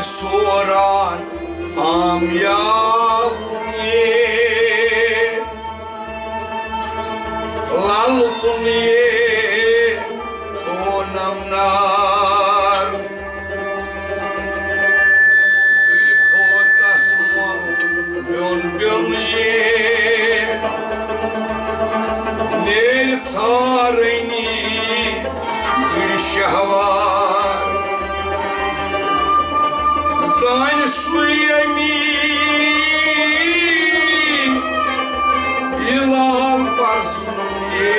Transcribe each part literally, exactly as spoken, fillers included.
سوران آمیاوُن یے، للوُن یے، اونم نار۔ دُلہِ پھوتس مۄل میون پیوٚن یے، نیرِ ژھارنی دُلہِ شہوار۔ زانہِ سُے امی یہِ لال پرزُن یے۔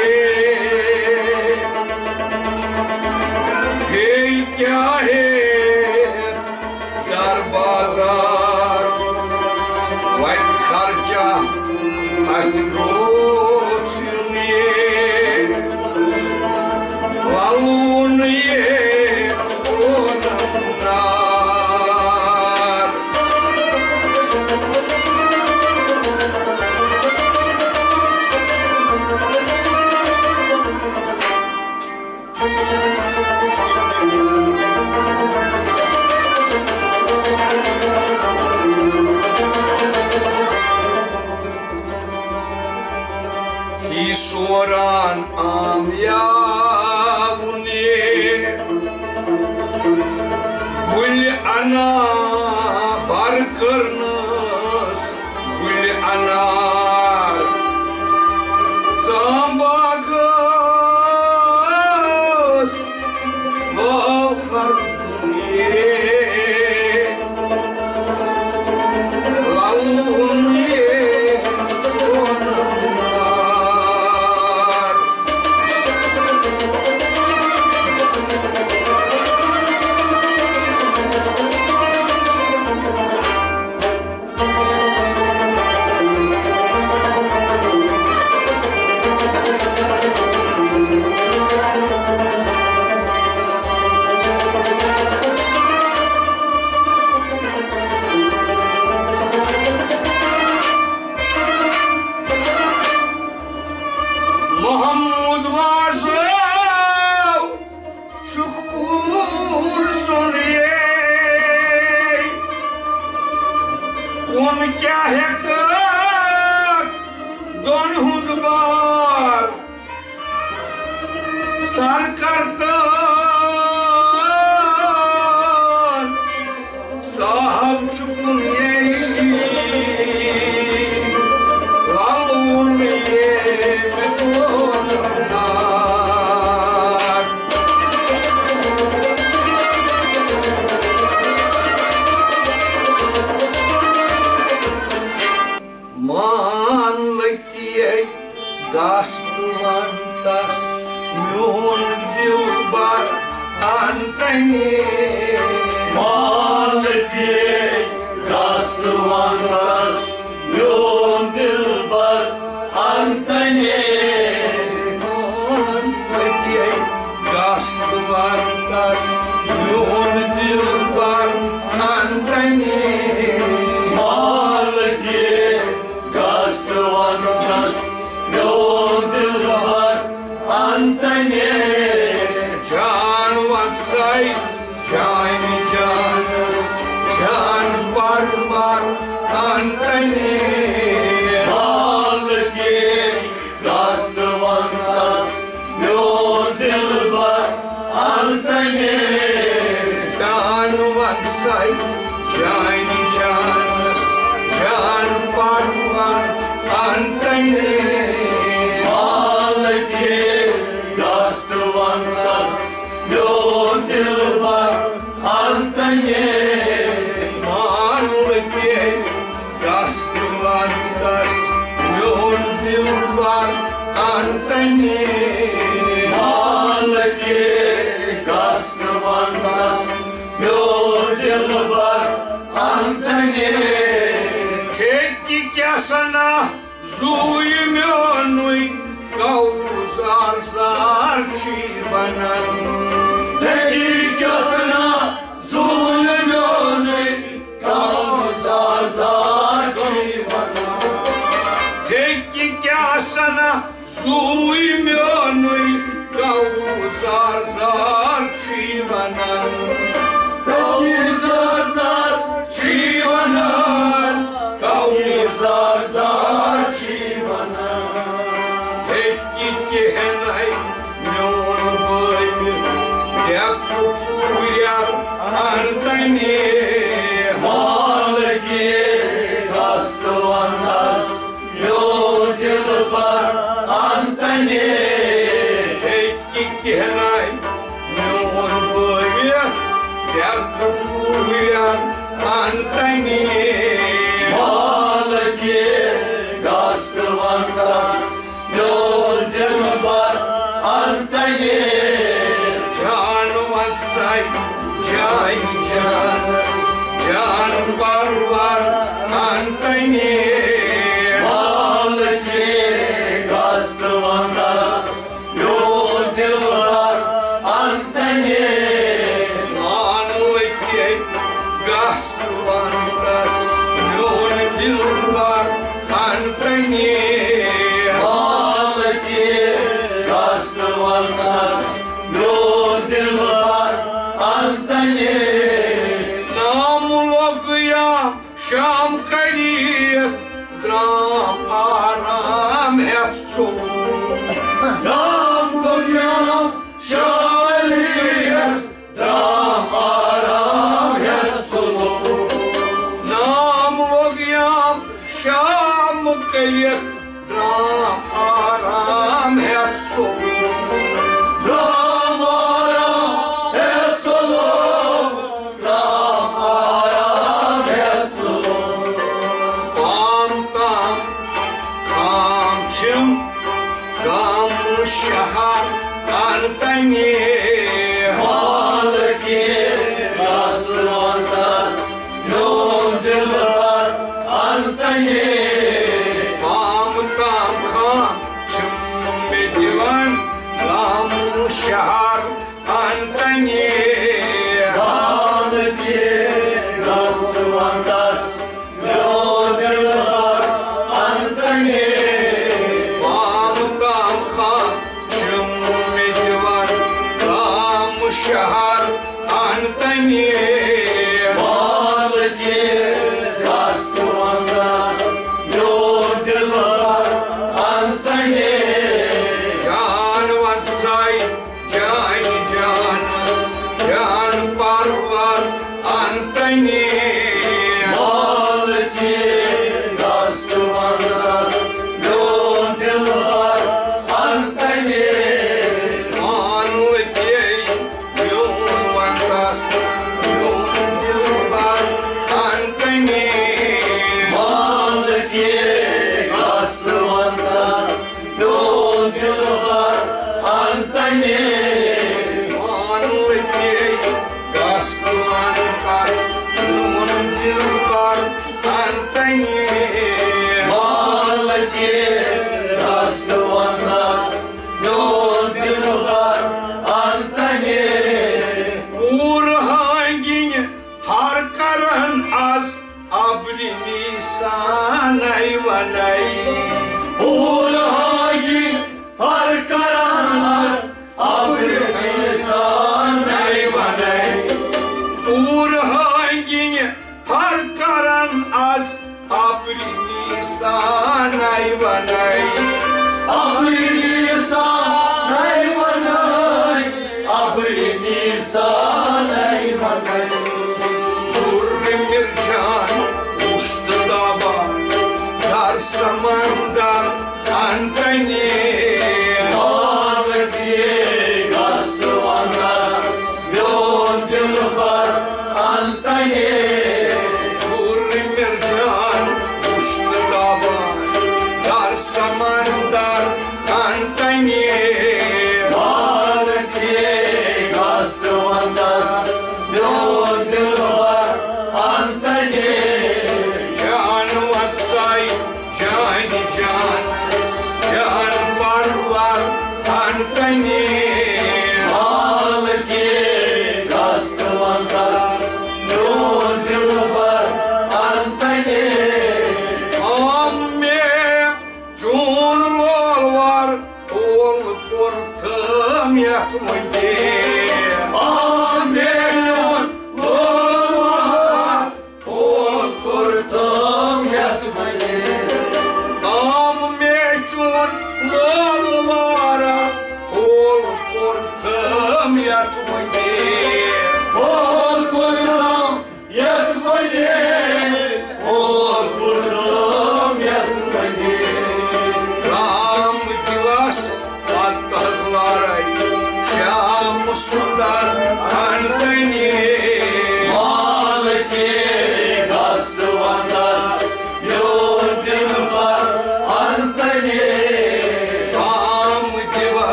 بیٚیہِ کیٛاہ ہیٚژ در بازار، وتہِ خرچہ اتہِ گوٚژھ یُن یے، للوُن یے، اونم نار۔ ہی سوران آمیاوُن یے، گُلہِ انا بر کٔرنَس گُلہِ انار۔ ژامباغس واو فرد یے، للوُن یے، اونم نار۔ محمود وازو چھُکھ کوٗر ژوٚن یے، کُن کیٛاہ ہٮ۪کَکھ دۄن ہُنٛد بار سر کرتن؟ صاحب چھُکھ یے، للوُن یے، مےٚ کوٚر نار۔ مان لٔتی گژھ تہٕ وَن تَس، میون دِلبر اَن تَنے۔ مان لٔتی گژھ تہٕ وَن تَس، میون دِلبر اَن تَنے۔ مان لٔتی گژھ تہٕ وَن تَس، میون دِلبر اَن تَنے۔ مان لٔتی گژھ تہٕ وَن تَس، میون دِلبر اَن تَنے۔ جان وَن سَے جانہِ جانَس، جان بار بار اَن تَنے۔ مان لٔتی گژھ تہٕ وَن تَس، میون دِلبر اَن تَنے۔ جان وَن سَے جانہِ جانَس، جان بار بار اَن تَنے۔ مان لٔتی گژھ تہٕ وَن تَس، میون دِلبر اَن تَنے۔ مان لٔتی گژھ تہٕ وَن تَس، میون دِلبر اَن تَنے۔ مان لٔتی گژھ تہٕ وَن تَس، میون دِلبر اَن تَنے۔ ٹھیکہٕ کیٛاہ سنا زُوٕے میونُے، کَوزار زار چھُے وَنان۔ ٹھیکہٕ کیٛاہ سنا زُوٕے میونُے، کَوزار زار چھُے وَنان۔ ٹھیکہٕ کیٛاہ سنا زُوٕے میونُے، کَوزار زار چھُے وَنان۔ ٹھیکہٕ زار زار یار انتنی۔ مالکی گست ونتس میون دلبر انتنی۔ جان ونسے جان جانس، جان پرور انتنی۔ مالکی گست ونتس میون دلبر انتنی۔ مالکی گست ونتس میون دلبر انتنی۔ مالکی گست ونتس میون دلبر انتنی۔ نام لوگ یا شام قریب درام آرام ہیتھ ژوٚل۔ نام لوگ یا شام قریب درام آرام ہیتھ ژوٚل۔ نام لوگ یا شام قریب درام آرام ہیتھ ژوٚل۔ درام آرام ہیتھ ژوٚل۔ درام آرام ہیتھ ژوٚل۔ پام تام خام چھم گام شہر انتنی۔ مالکی گست ونتس میون دلبر انتنی۔ پام تام خام چھم مےٚ دِوان گام شہر انتنی۔ مالکی گست ونتس میون دلبر انتنی۔ پام تام خام چھم مےٚ دِوان گام شہر انتنی۔ مالکی گست ونتس میون دلبر انتنی۔ جان ونسے جان جانس، جان پرور انتنی۔ مالکی گست ونتس میون دلبر انتنی۔ مالکی میون ونتس میون دلبر انتنی۔ مالکی گست ونتس میون دلبر انتنی۔ مالکی گست ونتس میون دلبر انتنی۔ مالکی گست ونتس میون دلبر انتنی۔ پور ہانگن ہر کرن از ابرِ نیسانَے وَنَے۔ پور ہانگن ہر کرن از ابرِ نیسانَے وَنَے۔ پور ہانگن ہر کرن از ابرِ نیسانَے وَنَے۔ ابرِ نیسانَے وَنَے۔ ابرِ نیسانَے وَنَے۔ پور مِرجان مُشتاق دابا در سمندر انتنی۔ مالکی گست ونتس میون دلبر انتنی۔ پور مِرجان مُشتاق دابا در سمندر انتنی۔ مالکی گست ونتس میون دلبر انتنی۔ جان ونسے جان جانس، جان پرور انتنی۔ مالکی گست ونتس میون دلبر انتنی۔ آم مےٚ چون لولور اول کوٚرتھم یتھ مٔنٛدِر۔ آم مےٚ چون لولور اول کوٚرتھم یتھ مٔنٛدِر۔ آم مےٚ چون لولور اول کوٚرتھم یتھ مٔنٛدِر۔ اول کوٚرتھم یتھ مٔنٛدِر۔ اول کوٚرتھم یتھ مٔنٛدِر۔ رام دِوس پتہٕ حظ لارے شام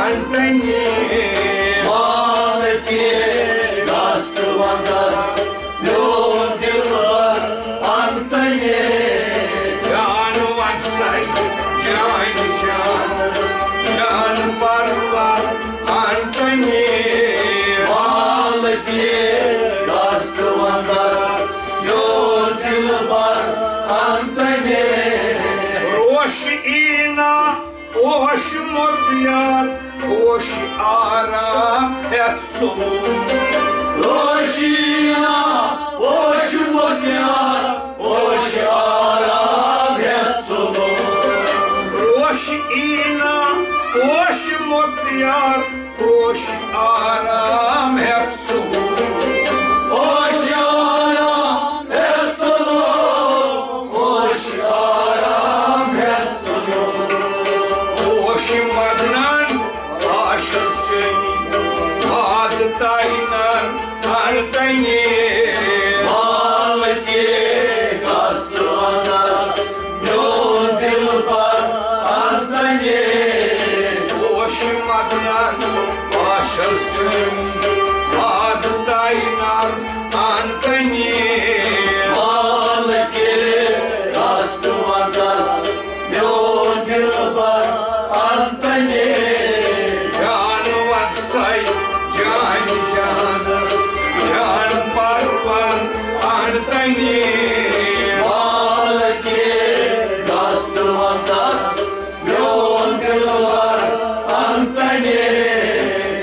انتنی، مالکے، گژھ تہٕ ونٛدس میون دلبر انتنی۔ جان ونٛدسے، جان جانس، جان پرور انتنی۔ مالکے، گژھ تہٕ ونٛدس میون دلبر انتنی۔ روش اینا، پوش مۄکیار، پوش آرام ہٮ۪تھ ژوٚلُم۔ روشینا، پوش مۄکیار، پوش آرام ہٮ۪تھ ژوٚلُم۔ روش اینا، پوش مۄکیار، پوش آرام ہٮ۪تھ ژوٚلُم۔ پوش آرام ہٮ۪تھ ژوٚلُم۔ پوش آرام ہٮ۪تھ ژوٚلُم۔ پوش مدنن آشس چنی، باد تاینن انتنی۔ مالکے، گژھ تہٕ ونٛدس میون دلبر انتنی۔ پوش مدنن آشس چنی، باد تاینن انتنی۔ مالکے، گژھ تہٕ ونٛدس میون دلبر انتنی۔ جان ونٛدسے، جان جانس، جان پرور انتنی۔ مالکے، گژھ تہٕ ونٛدس میون دلبر انتنی۔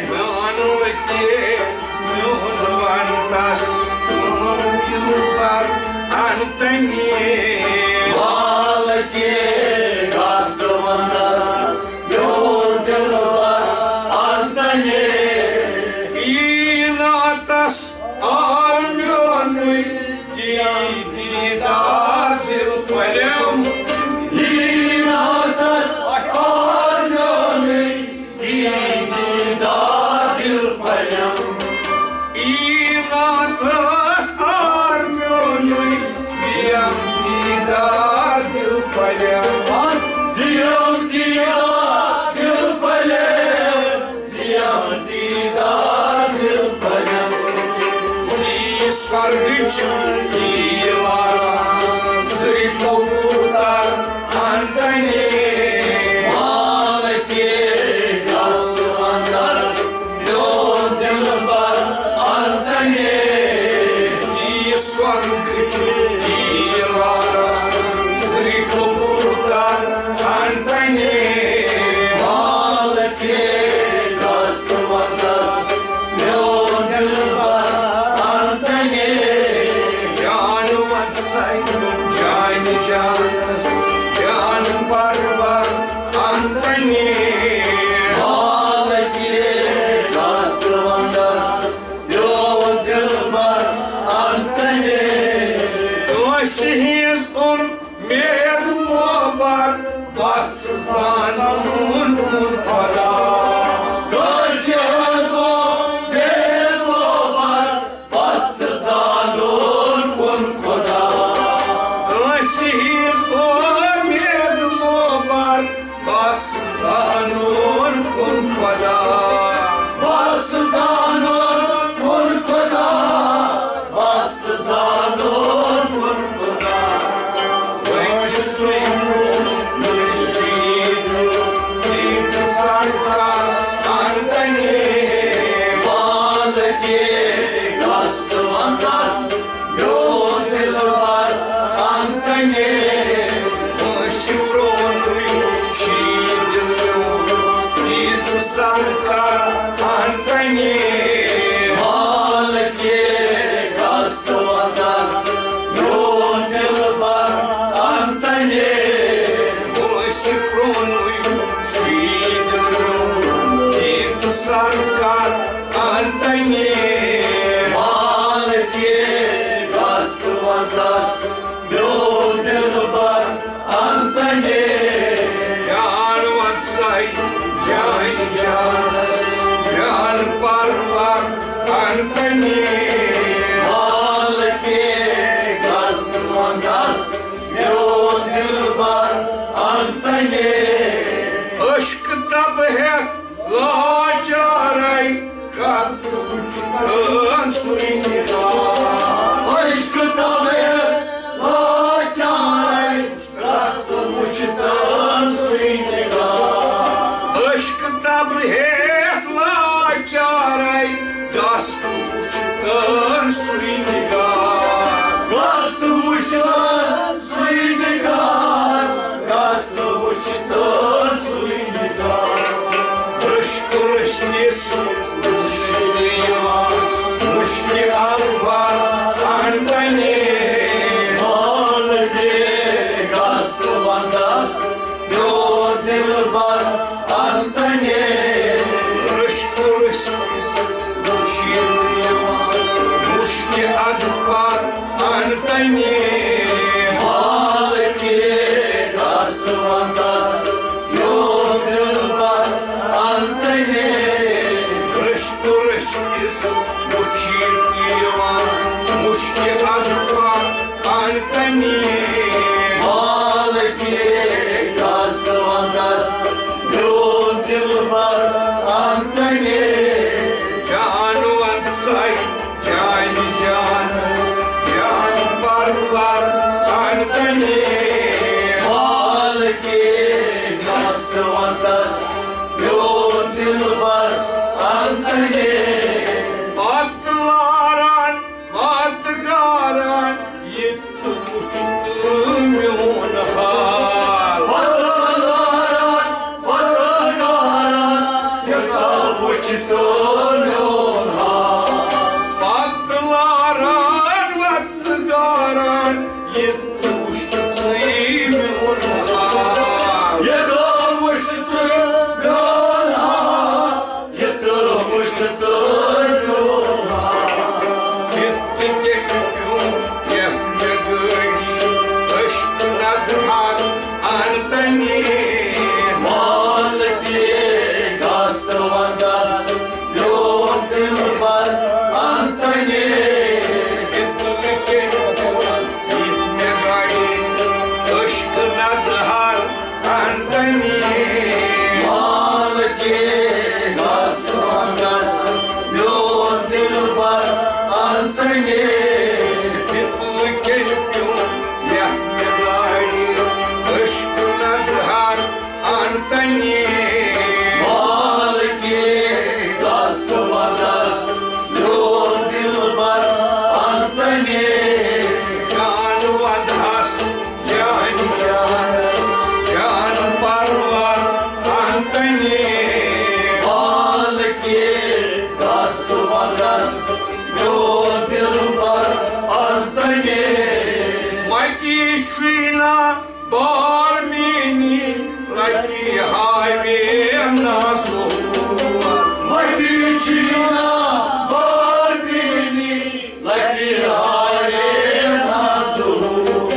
مانو تہِ میون ونٛدس، میون دلبر انتنی۔ مالکے، گژھ تہٕ ونٛدس میون دلبر انتنی۔ ایناتس آر میونُے دیدار دل پلم۔ ایناتس آر میونُے دیدار دل پلم۔ ایناتس آر میونُے دیم دیدار دل پلم۔ دیم دیدار دل پلم۔ دیم دیدار دل پلم۔ سی سرگچ دیوارا، سی کبوتر انتنی۔ مالکے، گژھ تہٕ ونٛدس میون دلبر انتنی۔ سی سرگچ دیوارا، سی کبوتر انتنی۔ مالکے، گژھ تہٕ ونٛدس میون دلبر انتنی۔ جان ونٛدسے، جان جانس، جان پرور انتنی۔ مالکے، گژھ تہٕ ونٛدس میون دلبر انتنی۔ کٲنٛسہِ ہٕنٛز اُمید مو بر، بس زانُن کُن خدا۔ کٲنٛسہِ ہٕنٛز اُمید مو بر، بس زانُن کُن خدا۔ کٲنٛسہِ ہٕنٛز اُمید مو بر، بس زانُن کُن خدا۔ بس زانُن کُن خدا۔ بس زانُن کُن خدا۔ وۄنۍ چھُ سُے، وۄنۍ چھُ یہِ، یہِ تہِ سرکار انتنی۔ مالکے، گژھ تہٕ ونٛدس میون دلبر انتنی۔ وٲنٛسہِ پرٛونُے چھُ یہِ دِل، یہِ ژٕ سرکار انتنی۔ مالکے، گژھ تہٕ ونٛدس میون دلبر انتنی۔ وٲنٛسہِ پرٛونُے چھُ یہِ دِل، یہِ ژٕ سرکار انتنی۔ مالکے، گژھ تہٕ ونٛدس میون دلبر انتنی۔ جان ونٛدسے، جان جانس، جان پرور انتنی۔ مالکے، گژھ تہٕ ونٛدس میون دلبر انتنی۔ عشق تب ہٮ۪تھ لا کَس وٕچھتَن سُے نِگار۔ عشقہٕ تَبہٕ ہٮ۪تھ لاچارَے، کَس وٕچھتَن سُے نِگار۔ عشقہٕ تَبہٕ ہٮ۪تھ لاچارَے، کَس وٕچھتَن سُے نِگار۔ کَس وٕچھتَن سُے نِگار، کَس وٕچھتَن سُے نِگار۔ عشقہٕ رٔسنِس وٕچھِتھ یِوان، مُشکہِ اَکبر اَنتَنے۔ مالکہِ، کَس وَندَس میون دِلبر اَنتَنے۔ عشقہٕ رٔسنِس وٕچھِتھ یِوان، مُشکہِ اَکبر اَنتَنے۔ مالکہِ، کَس وَندَس میون دِلبر اَنتَنے۔ عشقہٕ رٔسنِس وٕچھِتھ یِوان، مُشکہِ اَکبر اَنتَنے۔ مالکہِ، کَس وَندَس میون دِلبر اَنتَنے۔ جان وَندسَے، جانہِ جانَس، جان پرور اَنتَنے۔ مالکہِ، کَس وَندَس میون دِلبر اَنتَنے۔ پتہٕ لاران، پتہٕ گاران، یہِ تہٕ وُچھ تہٕ میون حال۔ پتہٕ لاران، پتہٕ گاران، یہِ تہٕ وُچھ تہٕ میون حال۔ پتہٕ لاران، پتہٕ گاران، یہِ تہٕ وُچھ تہٕ ژٕے میون حال۔ یہِ تہٕ وُچھ ژٕ میون حال۔ یہِ تہٕ وُچھ ژٕ میون حال۔ یہِ تہٕ کیٛاہ پیوٚو یَتھ مےٚ گٲڑی، عشقہٕ نَدہار اَنتَنے۔ مالکہِ، کَس وَندَس میون دِلبر اَنتَنے۔ یہِ تہٕ کیٛاہ پیوٚو یَتھ مےٚ گاڑی، عشقہٕ نَدہار اَنتَنے۔ مالکہِ، کَس وَندَس میون دِلبر اَنتَنے۔ یہِ تہٕ کیٛاہ پیوٚو یَتھ مےٚ گاڑِ، عشقہٕ نَدہار اَنتَنے۔ مالکہِ، کَس وَندَس میون دِلبر اَنتَنے۔ جان وَندَس، جان جانَس، جان پرور اَنتَنے۔ مالکہِ، کَس وَندَس میون دِلبر اَنتَنے۔ مَٹی چھُے نا بار میٛٲنی، لَٹہِ ہاوے نازُک۔ مَٹی چھُے نا بار میٛٲنی، لَٹہِ ہاوے نازُک۔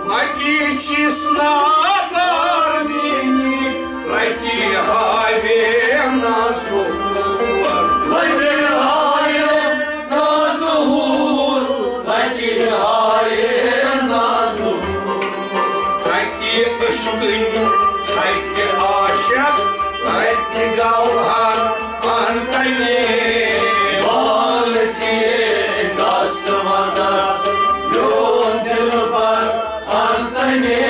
مَٹی چھِس نا بار میٛٲنی، لَٹہِ ہاوے نازُک۔ لَٹہِ ہاوے نازُک، لَٹہِ ہاوے نازُک۔ تَتہِ عشقٕچ ژھَکہِ عاشق، تَتہِ گوہر اَنتَنے۔ مالکہِ، کَس وَندَس میون دِلبر اَنتَنے۔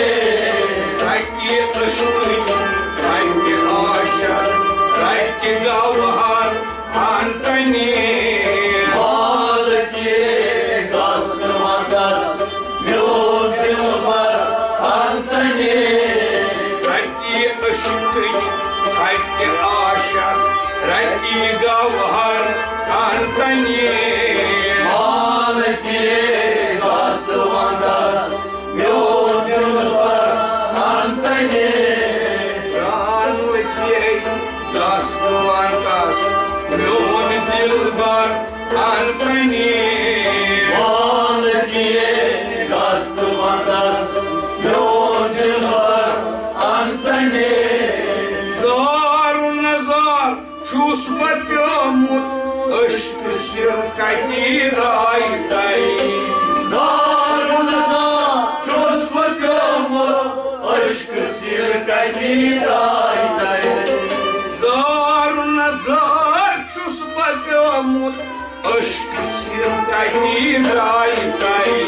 تَتہِ عشقٕچ ژھَکہِ عاشق، تَتہِ گوہر اَنتَنے۔ مالکہِ، کَس وَندَس میون دِلبر اَنتَنے۔ تَتہِ عشقٕچ ژھَکہِ عاشق، تَتہِ گوہر اَنتَنے۔ مالکہِ، کَس وَندَس میون دِلبر اَنتَنے۔ جان لَگے، کَس وَندَس میون دِلبر اَنتَنے۔ مالکہِ، کَس وَندَس میون دِلبر اَنتَنے۔ زارُن نظار چھُس بہٕ پیومُت، عشقہٕ سِر کَتہِ درٛاے تَے؟ زارُن نظار چھُس بہٕ پیومُت، عشقہٕ سِر کَتہِ درٛاے تَے؟ زارُن نظار چھُس آمُت۔ عشق سیر کتہِ درٛاے تۄہہِ؟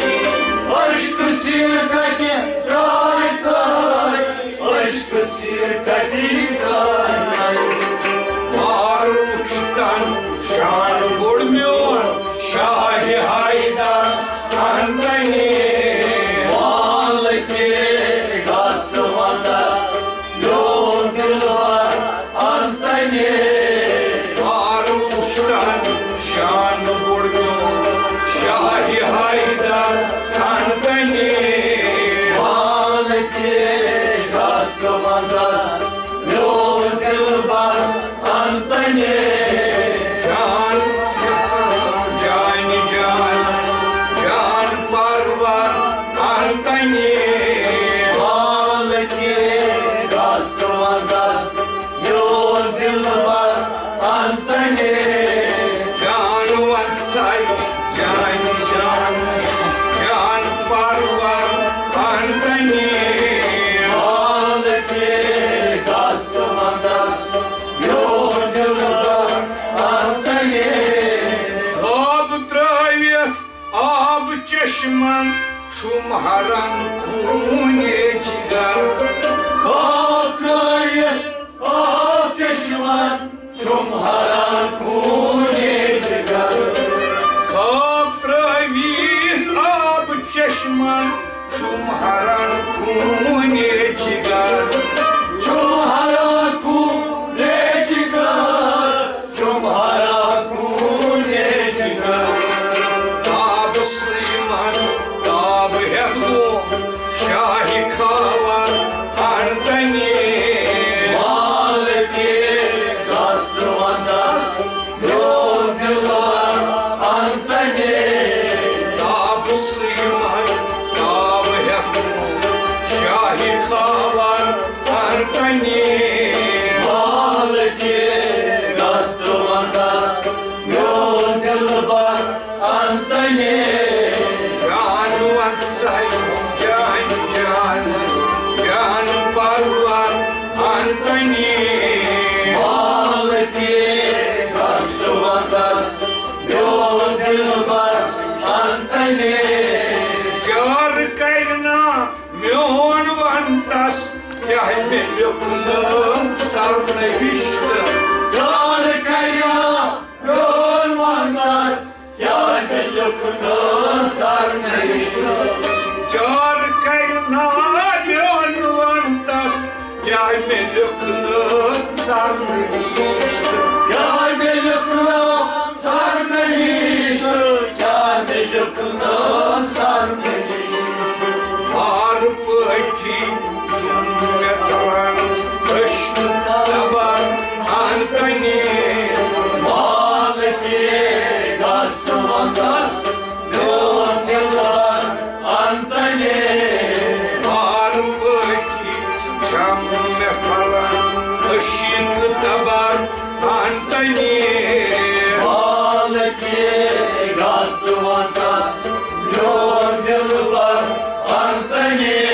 عشق سیر کتہِ درٛاے تۄہہِ؟ عشق سیر کتہِ درٛاے تۄہہِ؟ فاروق چھُ تن شان بوٚڑ میون، شاہ حیدر انتنی۔ مالکہِ گژھ ونٛدس میون دلبر انتنی۔ فاروق چھُ تن شان بوٚڑ میون، شاہ حیدر انتنی۔ مالکہِ گژھ ونٛدس میون دلبر انتنی۔ جان، جان، جان، جان پرور انتنی۔ مالکہِ گژھ ونٛدس میون دلبر انتنی۔ جان وسائی، جان، جان، جان پرور انتنی۔ مالکہِ گژھ ونٛدس میون دلبر انتنی۔ خواب ترٲوِتھ آب چشمن چھُم ہران خوٗنے جگر۔ خواب ترٲوِتھ آب چشمن چھُم ہران خوٗنے جگر۔ خواب ترٲوِتھ آب چشمن چھُم ہران خوٗنے جگر۔ چھُم ہران خوٗنے جگر۔ چھُم ہران خوٗنے جگر۔ تابسٕے منٛز تاب ہٮ۪تھ گوٚو شاہہِ خاوان انتنی۔ مالکہِ گژھ ونٛدس میون دلبر انتنی۔ تابسٕے منٛز تاب ہٮ۪تھ گوٚو شاہہِ خاوان انتنی۔ مالکہِ گژھ ونٛدس میون دلبر انتنی۔ جان وسائی، جان، جان، جان پرور انتنی۔ مالکہِ گژھ ونٛدس میون دلبر انتنی۔ جار کرنا میون ونتس، کیٛاہ مےٚ لیوٚکھ نہٕ سرنوشت؟ جار کریا میون ونتس، کیٛاہ مےٚ لیوٚکھ نہٕ سرنوشت؟ جار کرنا میون ونتس، کیٛاہ مےٚ لیوٚکھ نہٕ سرنوشت؟ کیٛاہ مےٚ لیوٚکھ نہٕ سرنوشت؟ کیٛاہ مےٚ لیوٚکھ نہٕ سرنوشت؟ ہر پٲٹھی چھُم مےٚ تران أچھ تبر انتنی۔ مالکہِ گژھ ونٛدس میون دلبر انتنی۔ ہر پٲٹھی چھَم مےٚ پھلان أچھ تبر انتنی۔ مالکہِ گژھ ونٛدس میون دلبر انتنی۔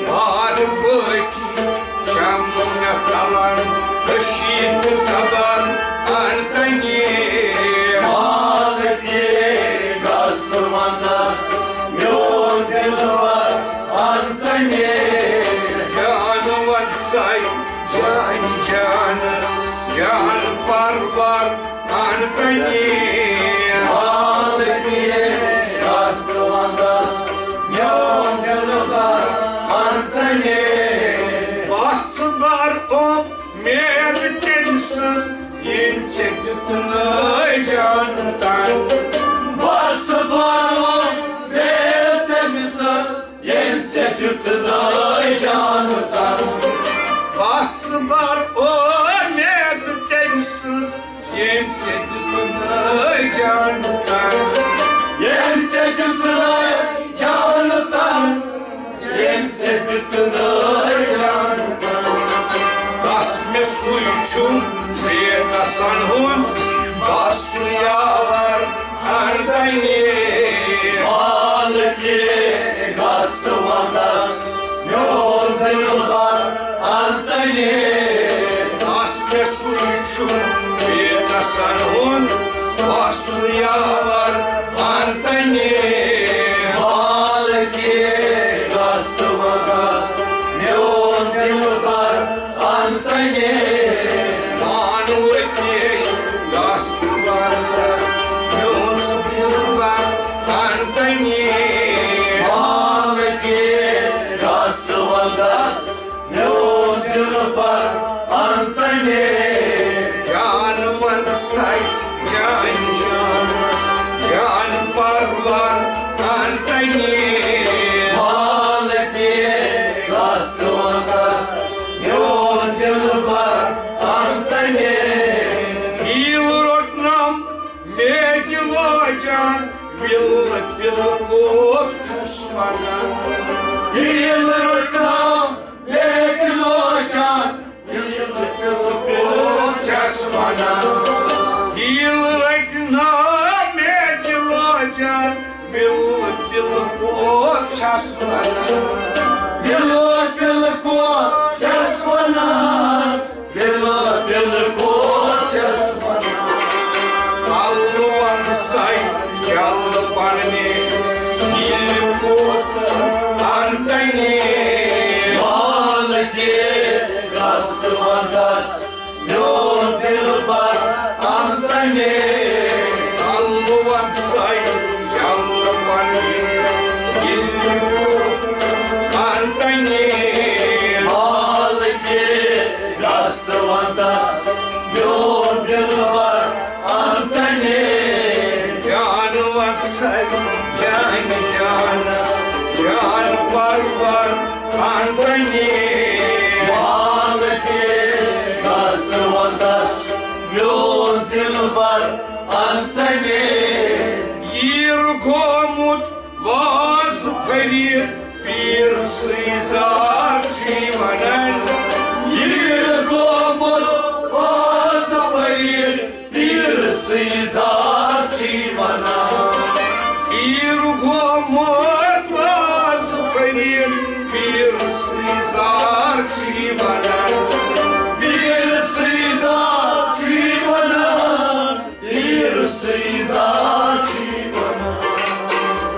ہر پٲٹھی چھَم مےٚ پھلان أچھ تبر انتنی۔ مالکہِ گژھ ونٛدس میون دلبر انتنی۔ جان وسائی، جان جانس، جان پرور انتنی۔ مالکہِ گژھ ونٛدس میون دلبر انتنی۔ بس بر اُمید تٔمۍ سٕنٛز، ییٚمۍ ژےٚ دیُتنَے جان تن۔ بس بر اُمید تٔمۍ سٕنٛز، ییٚمۍ ژےٚ دیُتنَے جان تن۔ بس بر اُمید تٔمۍ سٕنٛز، ییٚمۍ ژےٚ دیُتنَے جان تن۔ ییٚمۍ ژےٚ دیُتنَے جان تن۔ ییٚمۍ ژےٚ دیُتنَے جان تن۔ تس مےٚ سُے چھُم بے کسن ہُنٛد، بس سُے یاور انتنی۔ مالکہِ گژھ ونٛدس میون دلبر انتنی۔ تس مےٚ سُے چھُم بے کسن ہُنٛد، سُہ یاور انتنے۔ مالکے گژھ وۄنۍ گژھ، میون دلبر انتنے۔ مالکے گژھ وۄنۍ گژھ، میون دلبر انتنے۔ مالکے گژھ وۄنۍ گژھ، میون دلبر انتنے۔ جان ون ساے جان جانس، جان پرور انتنے۔ مالکے گژھ وۄنۍ گژھ، میون دلبر انتنے۔ ہیل روٚٹنم مےٚ تہِ لاجان، بِل بِل کوٚت چھُس ونان۔ ہیل روٚٹنم مےٚ تہِ لاجان، بِل بِل کوٚت چھَس ونان۔ ہیل رٔٹنم مےٚ تہِ لاجان، بِل بِل کوٚت چھَس ونان۔ بِل بِل کوٚت چھَس ونان۔ بِل بِل کوٚت چھَس ونان۔ الوَن سَے جل پننہِ دِلہِ کوٚت انتنے۔ مالکے گژھ وۄنۍ گژھ، میون دلبر انتنے۔ الوَن سَے جل پننہِ دِلہِ کوٚت انتنے۔ مالکے گژھ وۄنۍ گژھ، میون دلبر انتنے۔ جان وقصد جان جانس، جان پرور انتنے۔ مالکے گژھ وۄنۍ گژھ، میون دلبر انتنے۔ ییر گومُت واز فرید، پیر سٕے زار چھی ونان۔ ییر گومُت واز فرید، پیر سٕے زار چھی ونان۔ ییر گومُت واز فرید، پیر سٕے زار چھی ونان۔ پیر سٕے زار چھی ونان۔ پیر سٕے زار چھی ونان۔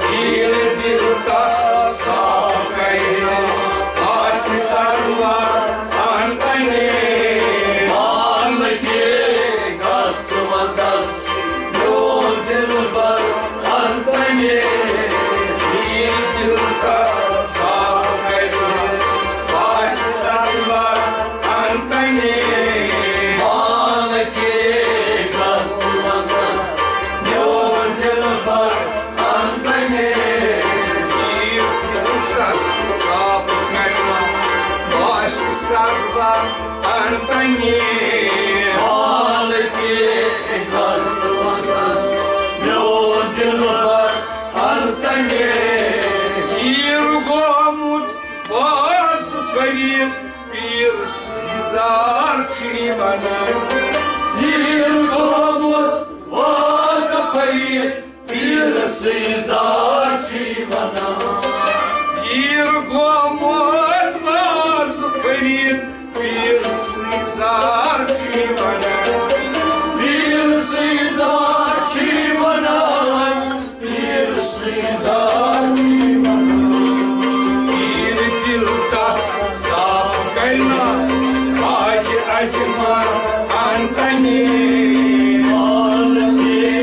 پیر دل تس صاف کرِ، آسہِ سرور انتنے۔ مالکے گژھ وۄنۍ گژھ، میون دلبر انتنے۔ پیر دل تس صاف کرِ، آسہِ سرور انتنے۔ مالکے گژھ وۄنۍ گژھ، میون دلبر انتنے۔ ییر دل تس صاف کرِ، آسہِ سرور انتنے۔ مالکے گژھ وۄنۍ گژھ، میون دلبر انتنے۔ ییر گومُت واز فرید، پیر سٕے زار چھی ونان۔ ییر گومُت واز فرید، پیر سٕے زار چھی ونان۔ ییر گومُت واز فرید، پیر سٕے زار چھی ونان۔ پیر سٕے زار چھی ونان۔ پیر سٕے زار چھی ونان۔ پیر دل تس صاف کرِ، آج اجمل انتنے۔ مالکے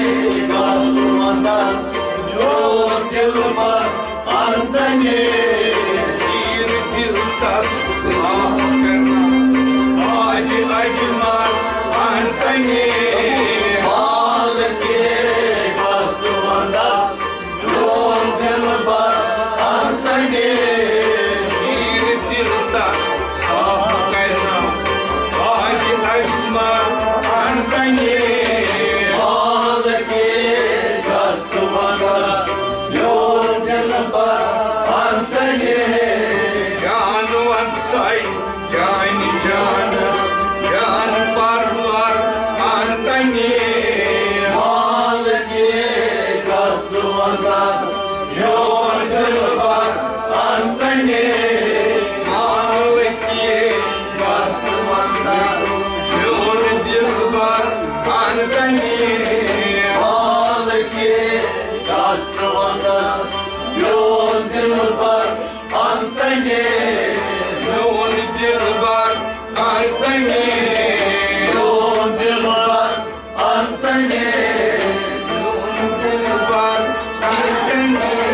گژھ وۄنۍ گژھ، میون دلبر انتنے۔ پیر دل تس صاف کرِ، آج اجمل انتنے۔ مالکے گژھ وۄنۍ گژھ، میون دلبر انتنے۔ پیر دل تس صاف کرِ، آج اجمل انتنے۔ مالکے گژھ وۄنۍ گژھ، میون دلبر انتنے۔ جان وقصد جان جانس، جان پرور انتنے۔ مالکے گژھ وۄنۍ گژھ، میون دلبر انتنے۔ مالکے گژھ وۄنۍ گژھ، میون دلبر انتنے۔ میون دلبر انتنے، میون دلبر انتنے، میون دلبر انتنے، میون دلبر انتنے۔